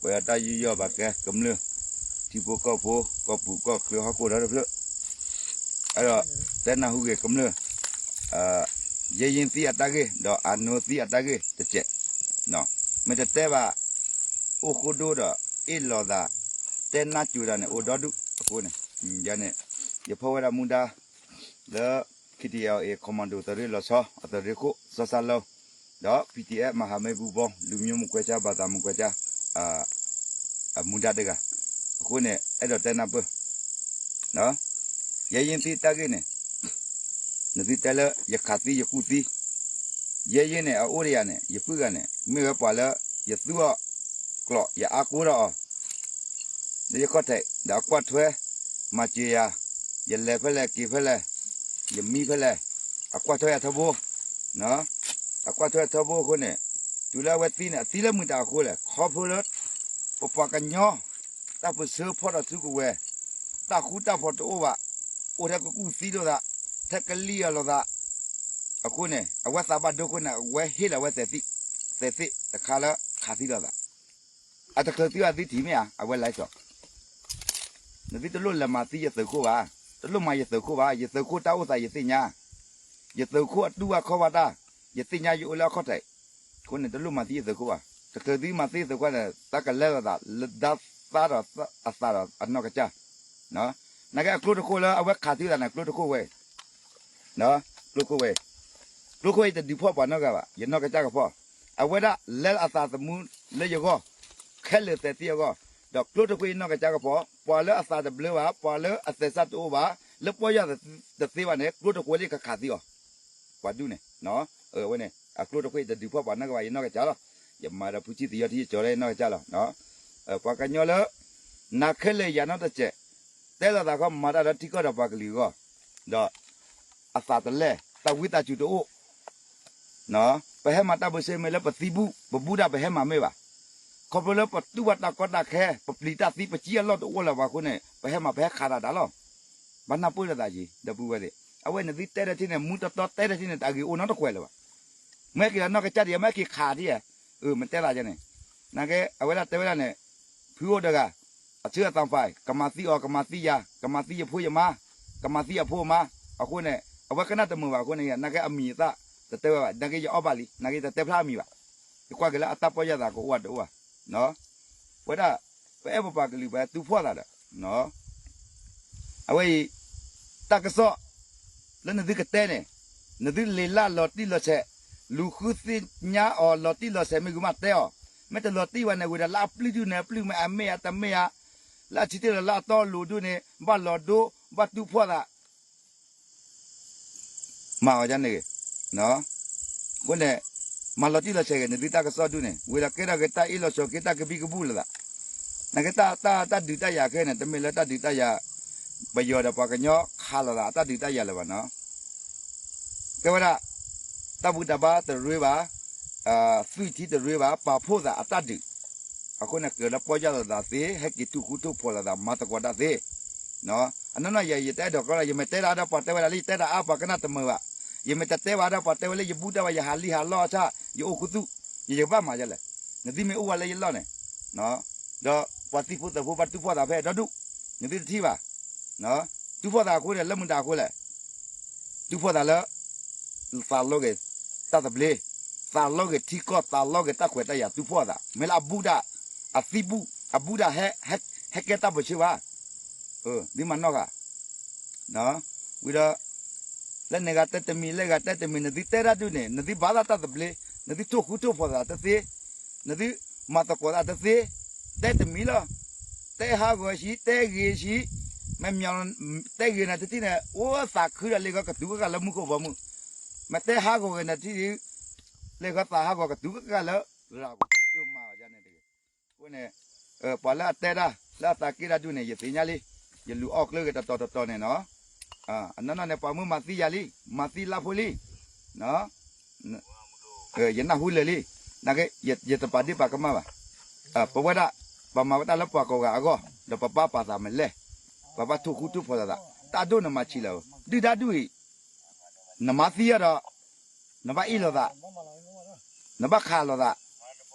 ပှၤတၢ်ယူးယီၣ်ဘၣ်ကဲကမျၢၢ် ထံဖိကီၢ်ဖိ ကီၢ်ပူၤကီၢ်ချၢဟီၣ်ခိၣ်ဒီတဖျၢၣ် အဲၣ်ဒိးတဲနၢ်ဟူဂ့ၤကမျၢၢ် ယဲယ့သံအတၢ်ဂ့ၢ် ဒီးအနိသံအတၢ်ဂ့ၢ်တစဲး မ့ၢ်တတဲဘၣ် အိၣ်ဃိဒိၣ်ဒီး အ့ၣ်လိာ်သး တဲနၢ်စူၤတၢ်န့ၣ် အိၣ်ဒီဒူၣ်အဃိန့ၣ် ယၤန့ၣ် ယဖီၣ်ဝဲဒၣ်မူဒါ လၢ ခ့တံအီၤအ့ ခီမီၤဒိၣ် သုးရ့ၣ်လီၤဆီ အသုးရ့ၣ်ခိၣ် စီၤစၢ်လီၤ ဒီး ပံၣ်တံၣ်အဲၣ် မၤဟးမ့ၢ်ပူၤဘီ လူမျိုးမကွဲခြား ဘာသာမကွဲခြား အမူဒါတဂၤ အဃိန့ၣ် အဲၣ်ဒိးတဲနၢ်ပၢၢ် ယဲယ့သံတၢ်ဂ့ၢ်န့ၣ် နသုတဲလၢယခးသံယကူၣ်သံ ယဲယ့န့ၣ် အအိၣ်ဒီးယၤန့ၣ် ယပုၢ်ဂၤန့ၣ် မ့ၢ်ဝဲပှၤလၢ ယသူအီၤကျိာ် ယအါကိၢ်ထီၣ်အီၤ လၢယခီၣ်ထံး ဒီးအကွၢ်ထွဲ မၤစၢၤယၤ ယလဲၤဖဲလဲၣ်က့ၤဖဲလဲၣ် ယမံဖဲလဲၣ် အကွၢ်ထွဲယၤထီဘိ အကွၢ်ထွဲထီဘိအဃိန့ၣ် တုၤလၢအဝဲသံန့ၣ် အသံလၢမုၢ်တၢ်အဃိလဲၣ် ခီဖျိလၢ ပပှၤကညီ တၢ်ပၢၢ်ဆၢဖီၣ်ထီၣ်စုကဝဲၤ တၢ်ဃူတၢ်ဖိးတအိၣ်ဘၣ် အိၣ်ထဲကကူၣ်သံလိာ်သး ထဲကလံၣ်အီၤလိာ်သး အဃိန့ၣ် အဝဲသးဘၣ်ဒိအဃိန့ၣ် အဝဲဟ့ၣ်လီၤဝဲသဲးသ့ၣ် သဲးသ့ၣ်တခါလၢခးသံလိာ်သး အတချုးသံဘၣ်သုထံၣ်မ့ၢ်ဧါ အဝဲလဲၤစိာ် နသုတလိၣ်လဲၤမၤသံယသုးခိၣ်ဘၣ်, တလိၣ်မၤယသုးခိၣ်ဘၣ်, ယသုးခိၣ်တၢ်အိၣ်သးယသ့ၣ်ညါ, ယသုးခိၣ်အတူၢ်ဘၣ်ခီၣ်ဘၣ်တၢ်, ယသ့ၣ်ညါယအိၣ်လၢအခီၣ်ထံး, အဃိန့ၣ် တလိၣ်မၤသံယသုးခိၣ်ဘၣ်. တချုးသုမၤသံယသုးခိၣ်န့ၣ် တၢ်ကလဲလိာ်သးလၢဒၢသးဒီးအသးဒီးအနီၢ်ကစၢ်, နာ်က့အကျိတခိၣ်လၢအဝဲခးသံသးန့ၣ် ကျိတခိၣ်ဝဲ ကျိခိၣ်ဝဲ, ကျိခိၣ်အံၤတဒုးဖီၣ်ပှၤနီတဂၤဘၣ်, ယနီၢ်ကစၢ်ကဖီၣ်, အဝဲဒၣ်လဲလၢအသးသမူလၢယဂီၢ်, ခဲလၢာ်သဲးသ့အဂီၢ်, ဒီးကျိတခိၣ်အံၤနီၢ်ကစၢ်ကဖီၣ်, ပှၤလၢအသးတဘျၢဘၣ်, ပှၤလၢအသဲးစၢ်တအိၣ်ဘၣ်, လၢပီၢ်ယၢ်တသ့ဘၣ်န့ၣ် ကျိတခိၣ်လၢယကခးသံအီၤ, ပှၤဒူၣ်န့ၣ်, အဝဲန့ၣ် အကျိတခိၣ်အံၤတဒုးဖီၣ်ပှၤနီတဂၤဘၣ် ယနီၢ်ကစၢ်လီၤ. ယမၤဒီးဖုဆံၣ်သယီထံယကၠီၤလၢယနီၢ်ကစၢ်လီၤ. ပှၤကညီလၢ နၤခဲလၢာ်ယၤနီတစဲး, တဲလိာ်သးခီမၤတၢ်ဒီးထံကီၢ်ဒီးပှၤကလုာ်အဂီၢ်, ဒီး အသးတလဲၢ်, သးဝံသးစူၤတအိၣ်, ပဟဲမၤတၢ်ဘၢၣ်စၢၤမ့ၢ်လၢပသံဘူၣ်, ပဘူၣ်တၢ်ပဟဲမၤမ့ၢ်ဘၣ်. ခီဖျိလၢပတူၢ်ဘၣ်တၢ်ကီတၢ်ခဲ, ပပျံၤတၢ်သံပစံၣ်အလီၢ်တအိၣ်လၢၤဘၣ်အဃိန့ၣ် ပဟဲမၤပဟဲခးတၢ်တၢ်လီၤ. ဘၣ်နၢ်ပၢၢ်လိာ်သးက့ၤ ဒီပုၢ်ဝဲၢ်သ့ၣ်, အဝဲန့ၣ်သုတဲတထံၣ်န့ၣ် မူတီတီတဲတထံၣ်န့ၣ် တၢ်ဂ့ၢ်အိၣ်နီတကွဲးလၢၤဘၣ်. မ့ၢ်ဟဲက့ၤလီၤနီၢ်ကစၢ်ဒံး မ့ၢ်ဟဲက့ၤခးဒံးဧါ, မ့ၢ်တဲသးယဲန့ၣ်, နာ်က့ အဝဲဒၣ်တဲဝဲဒၣ်န့ၣ်, ဖုအိၣ်တဂၤ, အဆၢအသးဖး, ကမၤသံအီၤ ကမၤသံယၤ, ကမၤသံယဖိယမါ, ကမၤသံအဖိအမါ, အဃိန့ၣ် အဝဲကနၣ်တမုာ်ဘၣ်အဃိန့ၣ် နာ်က့အမံၤအသၣ် တတဲဝဲဘၣ်, နာ်က့ယအီၣ်ဘၣ်လံ, နာ်က့ယတတဲဖျါအမံၤဘၣ်, ယကွၢ်က့ၤလၢအတၢ်ပီၢ်ယၢ်သးကအိၣ်ဘၣ်တအိၣ်ဘၣ်, ဝဲဒၣ် ပအဲၣ်ပပှၤကလုာ်ပှၤတူၢ်ဖှီၣ်သးဒီး အဝဲအံၤ တၢ်ကစီၣ် လၢနသုကတဲန့ၣ် နသုလဲၤလၢလီၤတံၢ်လီၤဆဲး, လူၤဃုသ့ၣ်ညါအီၤလီၤတံၢ်လီၤဆဲးမ့ၢ်ဂ့ၤမးတဲအီၤ, မ့ၢ်တလီၤတံၢ်ဘၣ်န့ၣ် ဝံၤဒီးလၢအပျုၢ်ဒုန့ၣ် အပျုၢ်မ့ၢ်အမ့ၢ်အတမ့ၢ်ဧါ, လၢအထံတ့ၢ်လီၤလၢအတီအလိၤဒုန့ၣ် ဘၣ်လီၤဒိ ဘၣ်တူၢ်ဖှီၣ်သး မၤအီၤဒ်န့ၣ်ဂ့ၤ, အဃိန့ၣ် မၤလီၤတံၢ်လီၤဆဲးဂ့ၤ နသုတၢ်ကစီၣ်ဒုန့ၣ် ဝံၤဒီးကဲထီၣ်က့ၤတၢ်အ့ၣ်လိာ်ဆိးက့ တၢ်ကဘံကဘူၣ်လိာ်သး, နာ်က့ တၢ်ဒုးတၢ်ယၤခဲအံၤန့ၣ် တမ့ၢ်လၢတၢ်ဒုးတၢ်ယၤ ပယီၤဒီးပှၤကညီခးလိာ်သးအတၢ်ဒုးတၢ်ယၤလၢၤဘၣ်နီၤ, ကဲဝဲဒၣ် တၢ်ဘူၣ်တၢ်ဘါတရ့ဘၣ်, သွံၣ်ထံတရ့ဘၣ် ပာ်ဖှိၣ်သးအတၢ်ဒုး, အဃိန့ၣ် ကြၢးလၢပီၢ်ယၢ်လိာ်သးသ့, ဟဲက့ၤထူၣ်ဃူထူၣ်ဖိးလိာ်သး မၤသကိးတၢ်သ့, အနီၢ်နီၢ်ယၤ ယတအဲၣ်ဒိးကီလီၤ, ယမ့ၢ်တဲတၢ်ဒီးပှၤတဲဝဲဒၣ်လၢယတဲတၢ်အါ ပှၤကနၣ်တမုာ်ဘၣ်, ယမ့ၢ်တတဲဘၣ်ဒီးပှၤတဲဝဲလၢ ယဘူၣ်တၢ်ဘၣ် ယဟးလံဟးလီၢ်အဆၣ် ယအိၣ်ခူသူၣ်, ယကဘၣ်မၤဒ်လဲၣ်, နသုမ့ၢ်အိၣ်ဝဲလၢယလီၢ်န့ၣ်, ဒီးပှၤသံၣ်ဖိသၣ်ဖိဘၣ်တူၢ်ဖှီၣ်သးဖဲဒီဒူၣ်, နသုတထံၣ်ဘၣ်, တူၢ်ဖှီၣ်သးအဃိန့ၣ် လၢမုၢ်တၢ်အဃိလဲၣ် တူၢ်ဖှီၣ်သးလၢ သးလီဂ့ၤတၢ်သဘျ့, သးလီဂ့ၤထံကီၢ် သးလီဂ့ၤတၢ်ခွဲးတၢ်ယာ် တူၢ်ဖှီၣ်သး မ့ၢ်လၢအဘူၣ်တၢ်, အသံဘူၣ် အဘူၣ်တၢ် ဟဲကဲတၢ်ပၢၢ်ဆၢဘၣ်, သုမၤနီၣ်ဃာ်, ဝံၤဒီး လၢန့ၣ်ဂၤတဲတမံၤ လၢဂၤတဲတမံၤ နသုတဲတၢ်ဒုန့ၣ် နသုဘၣ်သးတၢ်သဘျ့, နသုထိၣ်ဃူထိၣ်ဖိးသးတသ့, နသုမၤသကိးသးတသ့, တဲတမံၤလီၤ, တဲဟးဂီၤဆံး တဲဂ့ၤဆံး, မ့ၢ်မ့ၢ် တဲဂ့ၤန့ၣ်တထံၣ်န့ၣ် အိၣ်သးခုဒီးလ့ၣ်ဂီၤကတုၤကကၢ်လၢမူခိၣ်ဘီမုၢ်, မ့ၢ်တဲဟးဂီၤဂ့ၤန့ၣ်တထံၣ် လ့ၣ်ဂီၤသးဟးဂီၤကတုၤကကၢ်လၢရၤပူၤ, မၤအီၤဒ်န့ၣ်တဂ့ၤ, အဃိန့ၣ် ပှၤလၢအတဲတၢ် လၢအသးက့ၣ်တၢ်ဒုန့ၣ် ယသ့ၣ်ညါလံ, ယလူၤအီၣ်ကျၢၢ်ဂ့ၤတတီၤတတီၤန့ၣ်နီၤ, အနီၢ်နီၢ်န့ၣ် ပှၤမုၢ်မၤသံယၤလံ, မၤသံလါဖိလံ, ယနၢ်ဟူလၢာ်လံ, နာ်က့ ယတပာ်ဒ့ၣ်ပာ်ကမၣ်ဘၣ်, ပဝဲဒၣ် ပမၤဝဲတၢ်လၢပှၤကိးဂၤအဂီၢ် ဒီးပဘၣ်ပာ်သးမလဲၣ်, ပဘၣ်ထိၣ်ဃူထိၣ်ဖိးသး, တၢ်ဒိၣ်နမၤဆံးလၢၤ, ဒုၣ်ဒါဒုၣ်အံၤ နမၤသံအီၤဒီး နဘၣ်အ့ၣ်လိာ်သး, နဘၣ်ခးလိာ်သး,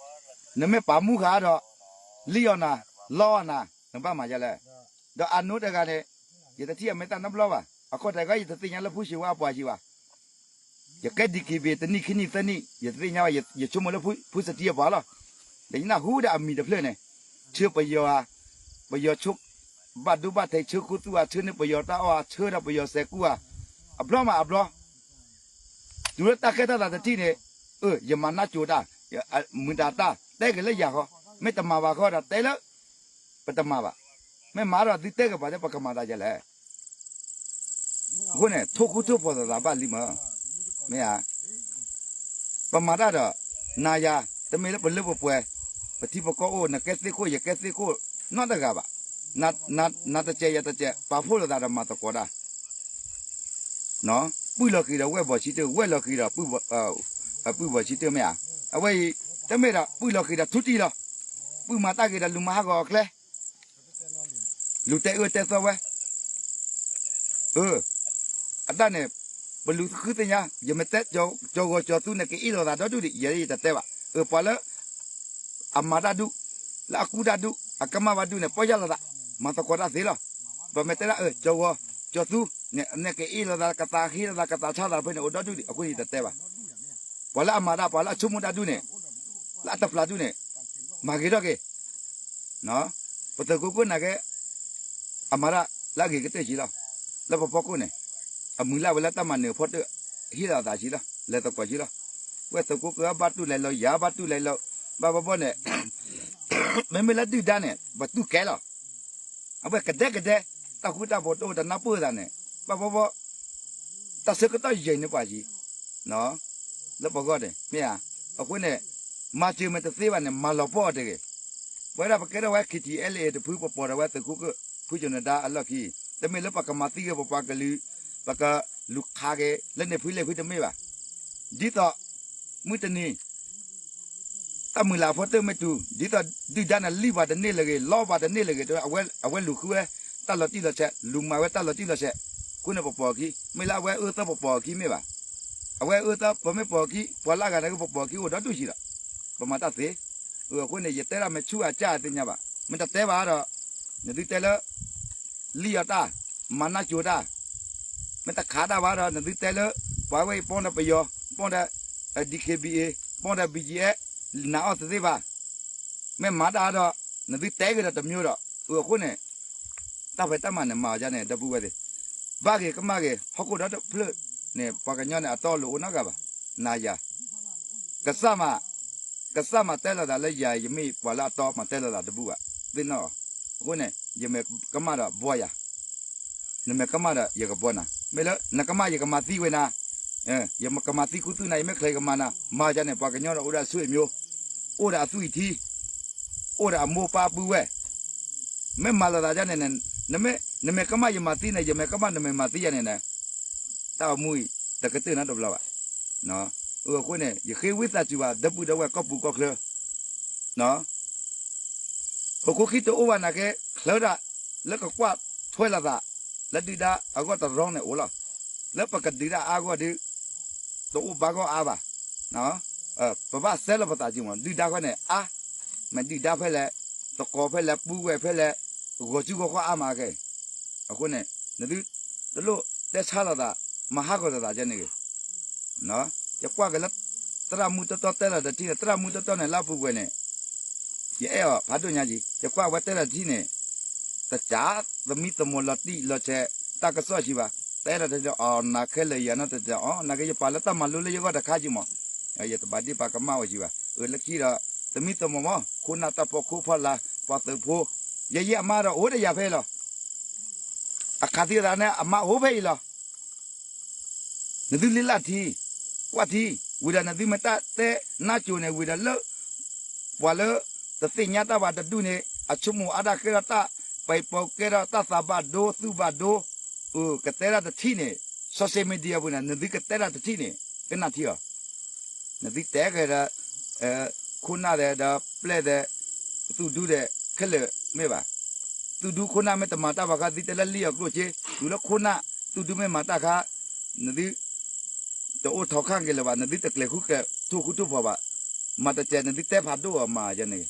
နမ့ၢ်ပာ်မူဃာ်ဒီး လံၣ်အီၤနၤ, လီအီၤနၤ, နဘၣ်မၤဒ်လဲၣ်. ဒီးအနိတဂၤန့ၣ်, ယတထံၣ်အမဲာ်တၢ်နီတဘျီဘၣ်. အခီၣ်ထံးခီ ယတသ့ၣ်ညါလၢဖုၣ်ဆံးဝါအပှၤဆံးဘၣ်. ယကဲ DKBA တနံၣ်ခံနံၣ်သၢနံၣ် ယတသ့ၣ်ညါဘၣ်, ယဆိကမိၣ်လၢဖုစတံအပှၤလီၤ. ဒီးယနၢ်ဟူဒီးအမံၤတဖျၢၣ်န့ၣ်, ဆှၢပယီၤဧါ, ပယီၤဆိ, ဘၣ်ဒိဘၣ်ထံး ဆှၢခူသူၣ်ဧါ, ဆှၢန့ၢ်ပယီၤတၢ်အီၣ်ဧါ, ဆှၢဒီးပယီၤစဲးကူဧါ, အဘျီမးအဘျီ တုၤလၢတၢ်ဃဲၢ်တၢ်သးတထံၣ်န့ၣ်, အၢ ယမၤနၢ်ကၠိတၢ်, မုာ်တၢ်တၢ် တဲက့ၤလၢယၤဃီ, မ့ၢ်တမၤဘၣ်ဃီဒီးတဲလၢ ပတမၤဘၣ်, မ့ၢ်မၤဒီးသုတဲက့ၤပှၤလၢပကမၤတၢ်ဒ်လဲၣ်. အဃိန့ၣ် ထိၣ်ဃူထိၣ်ဖိးသးသးဘၣ်လံမး, မ့ၢ်ဧါ. ပမၤတၢ်ဒီး နၤယၤ, တမ့ၢ်လၢပလၢပပှဲၤ, ပထံပကီၢ်အိၣ် နကဲသ့ၣ်ခိၣ် ယကဲသ့ၣ်ခိၣ် နီတဂၤဘၣ်. နၤတစဲးယၤတစဲး ပာ်ဖှိၣ်လိာ်သးဒီးမၤသကိးတၢ် ပုၢ်လီၤဃံၤဒီးဝဲၢ်ဘီၣ်ဆံတၢၢ်, ဝဲၢ်လီၤဃံၤဒီး ပုၢ်ဘီၣ်ဆံတၢၢ် မ့ၢ်ဧါ. အဝဲအံၤ တမ့ၢ်ဒီး ပုၢ်လီၤဃံၤဒီးထူတံၢ်လီၤ. ပုၢ်မၤတၢ်ဂ့ၤဒီးလူၤမၤဟးဂီၤအီၤချ့, လူၤတဲအၢတဲသီဝဲ အၢ, အတၢ်န့ၣ် ပလူၤဃုသ့ၣ်ညါ, ယမ့ၢ်တဲ ကၠီၤဂီၤကၠီၤသူန့ၣ် ကအ့ၣ်လိာ်သးဒီဒူၣ်ဒံး, ယဲယတတဲဘၣ်. အၢ ပှၤလၢ အမၤတၢ်ဒူၣ်, လၢအကူတၢ်ဒူၣ်, အကမၣ်ဘၣ်ဒူၣ်န့ၣ် ပီၢ်ယၢ်လိာ်သး, မၤသကိးတၢ်သ့လီၤ. ပမ့ၢ်တဲဒၣ် အၢ ကၠီၤဂီၤကၠီၤသူန့ၣ် ကအ့ၣ်လိာ်သး ကသးဟ့လိာ်သး ကသးဆါသးဖဲန့ၣ် အိၣ်ဒီဒူၣ်ဒံး, အဃိန့ၣ်ယတတဲဘၣ်. ပှၤလၢအမၤတၢ် ပှၤလၢအဆိကမိၣ်တၢ်ဒူၣ်န့ၣ်, လၢအတပျၢ်ဒူၣ်န့ၣ်, မၤဂ့ၤထီၣ်က့ၤ ပသုးခိၣ်ကျၢၢ်နာ်က့ အမၤတၢ်လၢအဂ့ၤကတၢၢ်ဆံးလီၤ. လၢပဖီခိၣ်န့ၣ် အမုၢ်လၢ်ဝဲလၢတၢ်မၤနၢၤဖီတၢၣ် ဟ့ၣ်လီၤအသးဆံးလီၤ, လဲၤသကိးဆံးလီၤ. ဝဲသုးခိၣ်ကျၢၢ်ဘၣ်တူၢ်လဲၤလီၤ ယၤဘၣ်တူၢ်လဲၤလီၤ, ဘၣ်ဘၣ်ဘၣ်န့ၣ် မ့မ့ၢ်လၢဒုၣ်ဒါန့ၣ် ပတူၢ်ကဲလီၤ. အဝဲကဒဲကဒဲ တၢ်ဃူတၢ်ဖိးတအိၣ်တနၢ်ပၢၢ်သးန့ၣ် ဘၣ်ဘၣ်ဘၣ် တၢ်ဆၢကတီၢ်ယံာ်န့ၢ်ပှၤကံ လၢပဂီၢ်န့ၣ် မ့ၢ်ဧါ. အဃိန့ၣ် မၤစၢၤမ့ၢ်တသ့ဘၣ်န့ၣ် မၤလီၤပှီၢ်အီၤတဂ့ၤ. ပဝဲဒၣ်ပကဲထီၣ်ဝဲ KTLA တဖု ပပိာ်ထီၣ်ဝဲသုးခိၣ်ကျၢၢ် ဖုကၠိၤနဒါအလီၢ်ခံ, တမ့ၢ်လၢပကမၤသံက့ၤပပှၤကလုာ်, ပကလူၤခးက့ၤ လၢန့ၣ်ဖုလဲၣ်ဖုတမ့ၢ်ဘၣ်. ဒ်သိး မုၢ်တနံၤ တၢ်မုၢ်လၢ်အဖီတၢၣ်မ့ၢ်တုၤ ဒ်သိးဒုၣ်ဒါန့ၣ် လံၣ်ပှၤတန့ၢ်လၢၤဂ့ၤ လီပှၤတန့ၢ်လၢၤဂ့ၤ တဲဝဲ အဝဲလူၤဃုဝဲ တၢ်လီၤတံၢ်လီၤဆဲး လူၤမၤဝဲတၢ်လီၤတံၢ်လီၤဆဲး, အဃိန့ၣ်ပပိာ်အခံ, မ့ၢ်လၢအဝဲအၢသီပပိာ်အခံမ့ၢ်ဘၣ်. အဝဲအၢသီပမ့ၢ်ပိာ်အခံ ပှၤလၢအဂၤန့ၣ်က့ ပပိာ်အခံအိၣ်ဒီဒူၣ်ဆံးဒီး ပမၤတၢ်သ့. အဃိန့ၣ် ယတဲဒၣ်မ့ၢ်ဆူၣ်အကၢ်သ့ၣ်ညါဘၣ်, မ့ၢ်တတဲဘၣ်ဒီး နသုတဲလၢ လံၣ်အီၤတၢ်, မၤနၢ်ကၠိတၢ်, မ့ၢ်တခးတၢ်ဘၣ်ဒီး နသုတဲလၢ ပှၤဝဲအံၤ ပီၣ်ဒီးပယီၤ, ပီၣ်ဒီး DKBA, ပီၣ်ဒီး BGF, နာ်အီၤတသ့ဘၣ်. မ့ၢ်မၤတၢ်ဒီး နသုတဲက့ၤဒီးတမျိုးဒီး အဃိန့ၣ် တၢ်ဖံးတၢ်မၤန့ၣ် မၤအီၤဒ်န့ၣ် ဒီပုၢ်ဝဲၢ်သ့ၣ်, ဘၣ်ဂ့ၤကမၣ်ဂ့ၤ ဟီၣ်ခိၣ်ဒီတဖျၢၣ်န့ၣ် ပှၤကညီန့ၣ် အတီအလိၤအိၣ်နီတဂၤဘၣ်, နၤယၤ ကစၢ်မၤ, ကစၢ်မၤတဲလိာ်သးလၢယၤ ယမ့ၢ်ပှၤလၢအတီမၤတဲလိာ်သးတဘူၣ်ဘၣ်, သ့ၣ်နီၣ်အီၤ. အဃိန့ၣ် ယမ့ၢ်ကမၣ်ဒီးဘှီယၤ, နမ့ၢ်ကမၣ်ဒီးယကဘှီနၤ, မ့ၢ်လၢနကမၣ်ယကမၤသံဝဲနၤ, ယကမၤသံခူသူၣ်နၤ ယမ့ၢ်ချ့ကမၤနၤ, မၤယၤန့ၣ် ပှၤကညီဒီးအိၣ်ဒီးအဆွေမျိုး, အိၣ်ဒီးအသွံၣ်ထံ, အိၣ်ဒီးအမိၢ်ပၢ်ပုၢ်ဝဲၢ်, မ့ၢ်မၤလိာ်သးဒ်န့ၣ်န့ၣ်, နမ့ၢ်ကမၣ်ယမၤသံန့ၣ် ယမ့ၢ်ကမၣ်နမ့ၢ်မၤသံယၤန့ၣ်န့ၣ်, တၢ်အိၣ်မူအံၤ တကတၢၢ်နီတဘျီဘၣ်. အဃိန့ၣ် ယဃ့ဝံသးစူၤဘၣ် ဒီပုၢ်ဒီဝဲၢ်ကီၢ်ပူၤကီၢ်ချၢ ပခိၣ်ခံတအိၣ်ဘၣ်နာ်က့ ချၢဒၣ်လၢကကွၢ်ထွဲလိာ်သး လၢဒုၣ်ဒါအဂီၢ်တရီန့ၣ်အိၣ်လီၤ. လၢပကဒုးတၢ်အါဂီၢ်ဒီး တအိၣ်ဘၣ်ဂီၢ်အါဘၣ်. ပဘၣ်စဲလီၤပသးက့မး ဒုၣ်ဒါဃီန့ၣ်အါ, မ့ၢ်ဒုၣ်ဒါဖဲလဲၣ်, တကိးဖဲလဲၣ်, ပုၢ်ဝဲၢ်ဖဲလဲၣ်, ဂီၤစုဂီၤခီအါမးကဲ. အဃိန့ၣ် နသုတလိၣ်တဲဆါလိာ်သး မၤဟးဂီၤလိာ်သးကဲန့ၣ်ဂ့ၤ ယကွၢ်က့ၤလၢ သရၣ်မုၣ်တီတီတဲလီၤတထံၣ်န့ၣ် သရၣ်မုၣ်တီတီန့ၣ် လၢအပူၤကွံာ်န့ၣ် ယအဲၣ်အီၤဖးဒိၣ်ညါက့ၤ ယကွၢ်ဝဲတဲလီၤတထံၣ်န့ၣ် တကး သမံသမိးလီၤတံၢ်လီၤဆဲး တၢ်ကစီၣ်ဆံးဘၣ် တဲလီၤတထံၣ်အီၤ နၤခဲလၢာ်ယၤနီတစဲးအီၤ နာ်က့ယပာ်လၢတၢ်မၤလိလၢယဂီၢ်တခါက့ၤမး ယတဘၣ်ဒ့ပာ်ကမၣ်ဝဲဆံးဘၣ် အၢ လၢခံဒီး သမံသမိးမး ခိၣ်နၢ်တၢ်ဖီခိၣ်ဖီလာ် ပှၤသုးဖိ ယဲယဲအမါဒီးအိၣ်ဒီးယၤဖဲအံၤလီၤ အခးသံသးန့ၣ် အမါအိၣ်ဖဲအံၤလီၤ နသုလံလၢထံ ကွၢ်ထံ ဝံၤဒီးနသုမ့ၢ်တၢ်တဲနါစိၤန့ၣ် ဝံၤဒီးလၢ ပှၤလၢတသ့ၣ်ညါတၢ်ဘၣ်တဒူၣ်န့ၣ် အဆိကမိၣ်အါဒၣ်ကဲထီၣ်တၢ် ပှၤပိာ်ကဲထီၣ်တၢ်သးဘၣ်ဒိ သူၣ်ဘၣ်ဒိ ကတဲတၢ်တထံၣ်န့ၣ် social media ပူၤန့ၣ် နသုကတဲတၢ်တထံၣ်န့ၣ် ကနၣ်ထံအီၤ နသုတဲက့ၤဒီး ခိၣ်နၢ်သဲးဒီးပျဲၢ်သဲး သူၣ်ဒူသဲး ခဲလၢာ်မ့ၢ်ဘၣ်. သူၣ်ဒူခိၣ်နၢ်မ့ၢ်တမၤတၢ်ဘၣ်ဃး သုတဲလၢလံၣ်အီၤကျိၣ်စ့ တုၤလၢခိၣ်နၢ် သူၣ်ဒူမ့ၢ်မၤတၢ်ခါ နသု တအိၣ်ထီခါက့ၤလၢၤဘၣ် နသုတကျဲၤဃူကျဲၤထိၣ်ဃူထိၣ်ဖိးဘၣ်. မၤတစဲး နသုတဲဖးဒိၣ်အီၤမၤယဲန့ၣ်